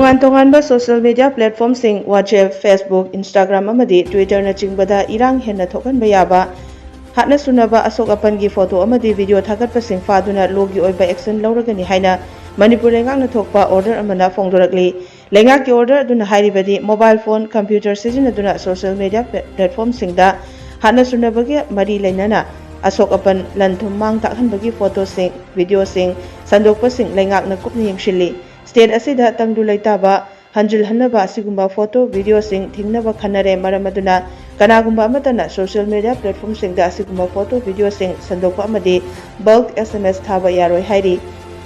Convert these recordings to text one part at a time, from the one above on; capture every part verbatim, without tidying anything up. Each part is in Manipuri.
ꯇꯣꯉꯥꯟ ꯇꯣꯉꯥꯟꯕ social media platformꯁꯤꯡ WhatsApp, Facebook, Instagram ꯑꯃꯗꯤ Twitterꯅꯆꯤꯡꯕꯗ ꯏꯔꯥꯡ ꯍꯦꯟꯅ ꯊꯣꯛꯍꯟꯕ ꯌꯥꯕ ꯍꯥꯠꯅ ꯁꯨꯅꯕ ꯑꯁꯣꯛ ꯑꯄꯟꯒꯤ photo ꯑꯃꯗꯤ video ꯊꯥꯒꯠꯄꯁꯤꯡ ꯐꯥꯗꯨꯅ lawꯒꯤ ꯑꯣꯏꯕ action ꯂꯧꯔꯒꯅꯤ ꯍꯥꯏꯅ ꯃꯅꯤꯄꯨꯔ ꯂꯩꯉꯥꯛꯅ ꯊꯣꯛꯄ order ꯑꯃꯅ ꯐꯣꯡꯗꯣꯔꯛꯂꯤ꯫ ꯂꯩꯉꯥꯛꯀꯤ order ꯑꯗꯨꯅ ꯍꯥꯏꯔꯤꯕꯗꯤ mobile phone, computer ꯁꯤꯖꯤꯟꯅꯗꯨꯅ social media platformꯁꯤꯡꯗ ꯍꯥꯠꯅ ꯁꯨꯅꯕꯒꯤ ꯃꯔꯤ ꯂꯩꯅꯅ ꯑꯁꯣꯛ ꯑꯄꯟ, ꯂꯟ ꯊꯨꯝ ꯃꯥꯡ ꯇꯥꯛꯍꯟꯕꯒꯤ photoꯁꯤꯡ, videoꯁꯤꯡ ꯁꯟꯗꯣꯛꯄꯁꯤꯡ ꯂꯩꯉꯥꯛꯅ ꯀꯨꯞꯅ ꯌꯦꯡꯁꯤꯜꯂꯤ꯫ State ꯑꯁꯤꯗ ꯇꯪꯗꯨ ꯂꯩꯇꯥꯕ ꯍꯟꯖꯤꯜꯍꯟꯅꯕ ꯑꯁꯤꯒꯨꯝꯕ photo, videoꯁꯤꯡ ꯊꯤꯡꯅꯕ ꯈꯟꯅꯔꯦ꯫ ꯃꯔꯝ ꯑꯗꯨꯅ ꯀꯅꯥꯒꯨꯝꯕ ꯑꯃꯠꯇꯅ social media platformꯁꯤꯡꯗ ꯑꯁꯤꯒꯨꯝꯕ photo, videoꯁꯤꯡ ꯁꯟꯗꯣꯛꯄ ꯑꯃꯗꯤ bulk S M S ꯊꯥꯕ ꯌꯥꯔꯣꯏ ꯍꯥꯏꯔꯤ꯫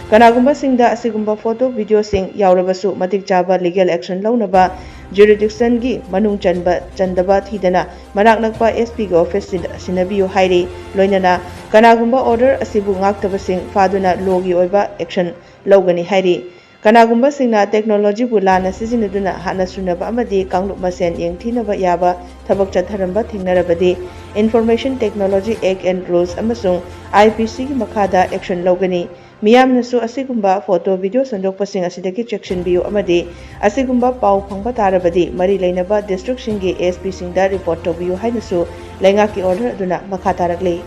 ꯀꯅꯥꯒꯨꯝꯕꯁꯤꯡꯗ ꯑꯁꯤꯒꯨꯝꯕ photo, videoꯁꯤꯡ ꯌꯥꯎꯔꯕꯁꯨ ꯃꯇꯤꯛ ꯆꯥꯕ legal action ꯂꯧꯅꯕ jurisdictionꯒꯤ ꯃꯅꯨꯡ ꯆꯟꯕ ꯆꯟꯗꯕ ꯊꯤꯗꯅ ꯃꯅꯥꯛ ꯅꯛꯄ S Pꯒꯤ officeꯁꯤꯡꯗ ꯁꯤꯟꯅꯕꯤꯌꯨ ꯍꯥꯏꯔꯤ꯫ ꯂꯣꯏꯅꯅ ꯀꯅꯥꯒꯨꯝꯕ order ꯑꯁꯤꯕꯨ ꯉꯥꯛꯇꯕꯁꯤꯡ ꯐꯥꯗꯨꯅ lawꯒꯤ ꯑꯣꯏꯕ action ꯂꯧꯒꯅꯤ ꯍꯥꯏꯔꯤ꯫ ꯀꯅꯥꯒꯨꯝꯕꯁꯤꯡꯅ technologyꯕꯨ ꯂꯥꯟꯅ ꯁꯤꯖꯤꯟꯅꯗꯨꯅ ꯍꯥꯠꯅ ꯁꯨꯅꯕ ꯑꯃꯗꯤ ꯀꯥꯡꯂꯨꯞ ꯃꯁꯦꯟ ꯌꯦꯡꯊꯤꯅꯕ ꯌꯥꯕ ꯊꯕꯛ ꯆꯠꯊꯔꯝꯕ ꯊꯦꯡꯅꯔꯕꯗꯤ Information Technology Act and Rules ꯑꯃꯁꯨꯡ I P Cꯒꯤ ꯃꯈꯥꯗ action ꯂꯧꯒꯅꯤ꯫ ꯃꯤꯌꯥꯝꯅꯁꯨ ꯑꯁꯤꯒꯨꯝꯕ photo, video ꯁꯟꯗꯣꯛꯄꯁꯤꯡ ꯑꯁꯤꯗꯒꯤ ꯆꯦꯛꯁꯤꯟꯕꯤꯌꯨ ꯑꯃꯗꯤ ꯑꯁꯤꯒꯨꯝꯕ ꯄꯥꯎ ꯐꯪꯕ ꯇꯥꯔꯕꯗꯤ ꯃꯔꯤ ꯂꯩꯅꯕ districtꯁꯤꯡꯒꯤ S Pꯁꯤꯡꯗ report ꯇꯧꯕꯤꯌꯨ ꯍꯥꯏꯅꯁꯨ ꯂꯩꯉꯥꯛꯀꯤ order ꯑꯗꯨꯅ ꯃꯈꯥ ꯇꯥꯔꯛꯂꯤ꯫